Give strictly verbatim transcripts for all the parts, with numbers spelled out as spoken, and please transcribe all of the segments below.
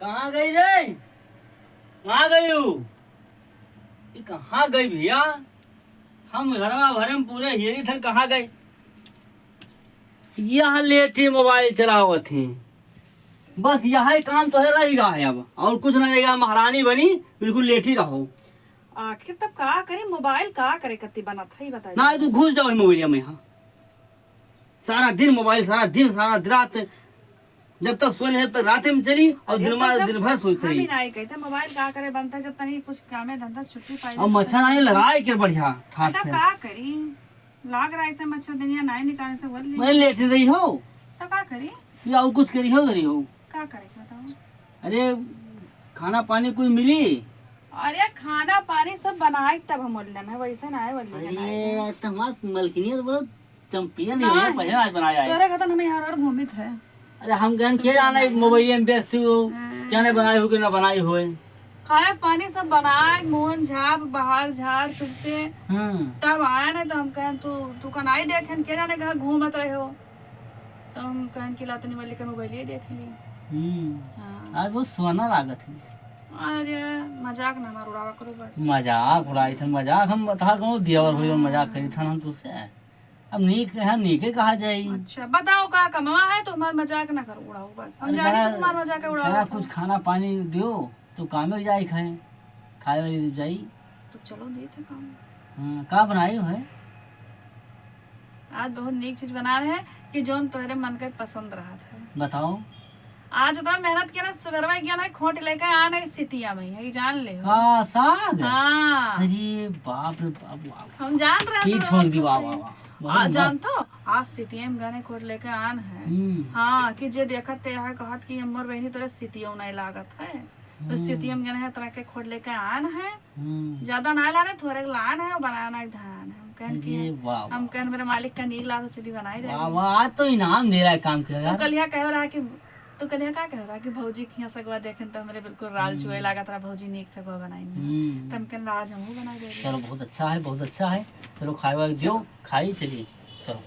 कहाँ गई रे? कहाँ गई हू? ई कहाँ गई भइया? हम घरवा भरे में पूरे हेरी थन, कहाँ गई? यहाँ लेटी मोबाइल चलावत ही। बस यही काम तोहे रहि गा है अब, और कुछ ना रहि गा। महारानी बनी, बिल्कुल लेटी रहो। आखिर तब का करी, मोबाइल का करे कत्ती बनत है, ई बताई। ना, तू घुस जाओ मोबाइलिया में, हाँ। सारा दिन मोबाइल, सारा दिन, सारा रात, जब तक सोने, जब तक राते में चली और अरे, दिन तो भर, जब दिन भर सोइत हम रही। ही नाई कहते, मोबाइल का करे बनता, जब तनी कुछ कामे धंधा छुट्टी पाई और तो मच्छर तनी आने लगाए के बढ़िया ठाट तब से। का करी? लाग रहा ऐसे मच्छर दुनिया नाई निकाले से बोल ली। मैं लेट रही हो। तो का करी? या और कुछ करी हो, करी हो। का करे के बताओ? अरे, खाना पानी कुछ मिली? अरे, खाना पानी सब बनाए तब हम बोलन है, वैसे ना है बोलन है। अरे, तो हमार मलकिनिया तो बड़ा चैंपियन ही है, नहीं। पहले आज बनाया है। तोरे खातिर हमें यहाँ और घूमित है। अरे, हम गन के जाना है, मोबाइल में व्यस्त हो, हाँ। क्या नहीं बनाए हो कि ना बनाए हो। खाए पानी सब बनाए, मोहन झाप, बाहर झाड़, फिर से हम्म। तब आए ना, तो हम कहन, "तू, तू कनाई देखेन, के जाने कहाँ घूमत रहे हो।" तो हम कहन कि ला तनी मलिक के मोबाइल देख ली। हम्म। हाँ। आज बहुत सोना लागत है। अरे, मजाक ना हमार उड़ावा करो बस। मजाक उड़ाई थे, मजाक हम तहार कौनो दियावर होई, मजाक करी था हम तुझसे। अब नीक है, नीके कहा जाई। अच्छा, बताओ का कमवा है तो हमार मजाक ना करो, उड़ाओ बस। हम अरे जानी बड़ा, तो तुम्हार मजाक है, उड़ाओ बड़ा तो। कुछ खाना पानी दियो, तो कामे जाई खाए, खाए वाली तो जाई। तो चलो देते काम। हाँ, का बनाई है? आज बहुत नीक चीज बना रहे हैं कि जौन तोहरे मन के पसंद रहत है। बताओ। आज इतना मेहनत किया ना, सुबेरवा गया ना, खोट लेके आ ना, इस सितिया में, ये जान ले। का साग? हाँ। अरे बाप रे बाप, वाह। हम जान रहे हैं की तो ठोक दी, वाह, वाह, वाह। बहुत आ, मस्त। जानतो, आज सितिया में गने खोट लेके आन है। हम्म। हाँ, कि जे देखत ते है कहत कि हमर बहनी तोरे सितियो नहीं लागत है। तो हम्म। सितिया में गने है, तरह के खोट लेके आन है। हम्म। ज्यादा ना लाने, थोड़े लान है, बनाना एक धान है। हम कहन कि अरे वाह, हम वाह। कहन मेरे मालिक का नीक लागत, चली बनाई दे। वाह, वाह, आज तो इनाम दे रहा है काम के तो यार। कलिया कह रहा कि, तो कलिया का कह रहा कि भौजी के हियां सगवा देखेन तो हमरे बिल्कुल राल हम्म। चुए लागत रहा, भौजी नीक सगवा बनाई। हम्म। तो हम कहन ला आज हमहू बनाई दे। चलो, बहुत अच्छा है, बहुत अच्छा है। चलो, खाए वाए दियो, चलो। खाई, चलिए, चलो।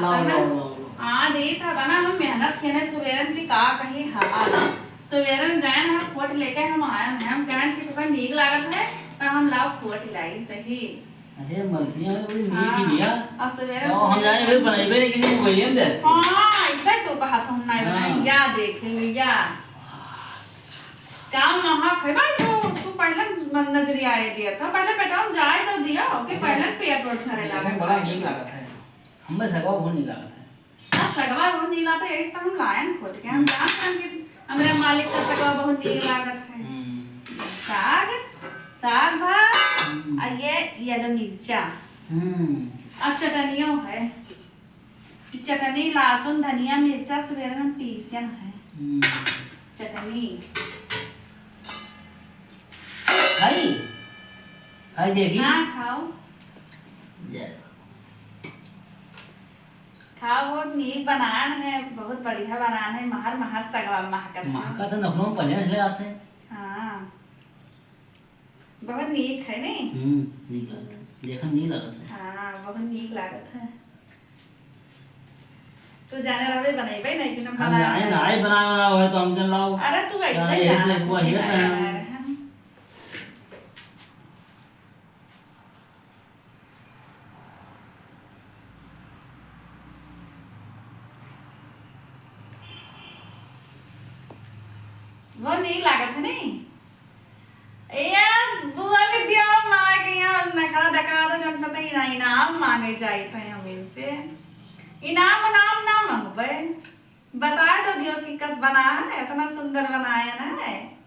लाओ, अगर लाओ, लाओ, लाओ। हाँ, देत हवा ना, हम मेहनत किए ना सुबेरन की का कही हाल। सुबेरन गए ना, खोट लेके हम आए हैं, हम कहन कि तुका नीक लागत है, तो हम लाओ खोट लाई सही। अरे, मलकिया में बड़ी नीक ही हाँ, भैया। और सुबेरन आओ, हम सुबेरन जाए भाई, बनाई भाई, लेकिन वो वही हम जाते हैं। हाँ, ऐसे तो कहा था, हम नहीं हाँ। बनाई, या देख लिया। काम महा है भाई, तो तू पहले मन नजरिया आए दिया था, पहले बेटा हम जाए तो दिया, ओके, हाँ। पहले पेट वोट झरे लगा। बड़ा नीक लागत है। हमें सगवा बहुत नीक लागत है। आ, सगवा बहुत नीक लागत है, यही से हम लायन खोट के, हम हम्म। जानत रहन कि हमरे मालिक का सगवा बहुत नीक लागत है। हम्म। साग, साग भात, हम्म। आ ये येलो मिर्चा। हम्म। अब चटनियो है। चटनी, लहसुन, धनिया, मिर्चा सुबेरे में पीसन है। हम्म। चटनी। खाई? खाई देखी? हाँ, खाओ। जय। खाओ, बहुत नीक बनान है, बहुत बढ़िया बनान है, महर महर सगवा महकत है। महकत है, नखनऊ पहले से आते हैं। हाँ, बहुत नीक है, नहीं? हम्म, नीक लागत है। देखन नीक लागत है। हाँ, बहुत नीक लागत है। तू जाने रहबे, बनैबे नहीं, कि हम बनाए, बनाए। नहीं बनाए, बनाए हुए तो हम जन लाओ। अरे, तू ऐसे जाने जाना, ये तो तू वही नहीं है। बनाए रहे हम। वो नहीं लागत है, नहीं? ए यार, बुआ के दिया माँ के यहाँ नखड़ा दिखा दो, जब पता ही ना इनाम मांगे जाइत है हम इनसे। इनाम उनाम ना मांगबे, बता तो दियो कि कस बना है, इतना सुंदर बनाया ना है।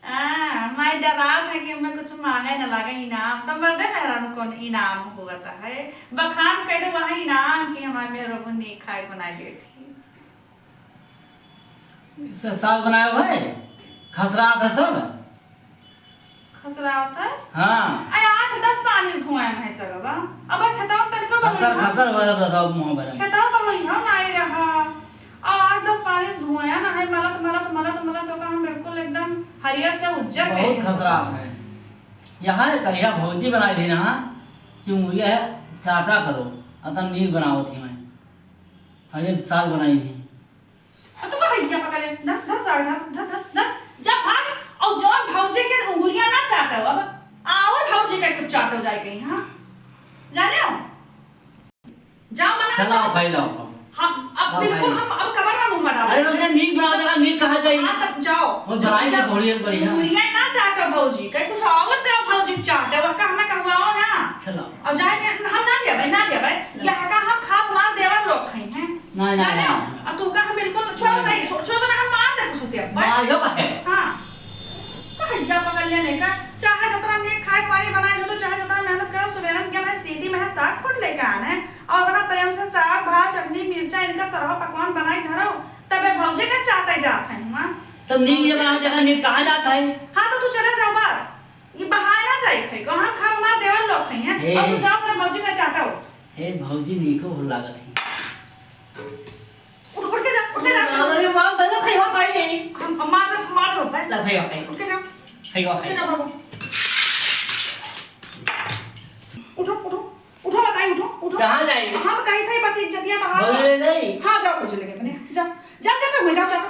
हाँ, माई डरात है कि हमें कुछ मांगे न लागे इनाम, तो मर्दे मेहरारू कौन इनाम होता है? बखान कर दो वहाँ इनाम कि हमारे मेहरारू ने खाए बना लिए थी। इससे साग बनाए हुए खसरा था सब। खसरा होता है? हाँ। अरे आठ दस पानी धुआं है सगवा। अब खेतवा में तनिको खसर, बदलना। खसर हो जाता था मुंह भरे में। खेतवा में वही हम आए रहा। और आठ दस पानी धुआं ना है, मलत, मलत, मलत, मलत होकर हम बिल्कुल एकदम हरियर से उज्जर बहुत कइले खसरा होता। है। यहाँ है करिया भौजी बनाई थी ना, कि मुझे है चाटा करो, अतन नीक बनावत ही मैं। हरियर साग बनाई थी। अब तो भैया पकड़े, ना, ना, धर, धर, धर, धर। जा भाग, और जौन भौजी के उंगुरिया ना चाटो अब, और भौजी के कुछ चाटो जाए कहीं, हाँ? जाने हो? जाओ, मना चलाओ, करो। खाई लाओ। हम अब लाओ, बिल्कुल खाई लाओ। हम अब कबर ना मुंह में डालो। अरे, तो नीक बनाओ, जगह नीक कहा जाई। हाँ, तब जाओ। वो जलाई से जाओ। बढ़िया, बढ़िया। उंगुरिया ना चाटो भौजी, कहीं कुछ और जाओ भौजी चाटो, वह का हमें कहवाओ ना। चलाओ। और जाए के हम ना दिया भाई, ना दिया भाई। चलो। यहाँ का हम खाब हमार देवर लोग खाई हैं। नहीं, नहीं, जाने नहीं, हो? नहीं। अब तू का हम बिल्कुल छोड़ नहीं, दे, नहीं। छोड़, छोड़ दो ना, हम मार दे कुछ से अब। मार हो का है? हाँ। कहिया पकड़ लेने का, चाहे जितना नीक खाए पानी बनाए दो, तो चाहे जितना मेहनत करो, सुबेरन के मैं सीटी में है, साग फूट लेके आने, और उतना प्रेम से साग, भात, चटनी, मिर्चा, इनका सरवा पकवान बनाई धरो, तबे भौजी का चाटे जात है हुआ। तब नीक ये बना जगह नीक कहाँ जात है? हाँ, तो तू चला जाओ बस, ये बहाए ना जाए खाई, कहाँ खा हमार देवर लोग खाई हैं, ए। और तू जाओ अपने भौजी का चाटो। ए, भौजी नीको हो लागत है। उठ, उठ के जा, उठ के जा। अरे बाप, दादा, खइवा खाई नहीं। हम, हम मार दे, मार दो, भाई। ला, खइवा खाई। उठ के जा। खइवा उठ के खाई। जा, बाबू। उठो, उठो, उठो, बताई, उठो, उठो। कहाँ जाई? हम कही थे, बस इज्जतिया तो हाथ बोले नहीं। हाँ, जाओ, कुछ लेके अपने। जा, जा, जा, जा, जा, जा।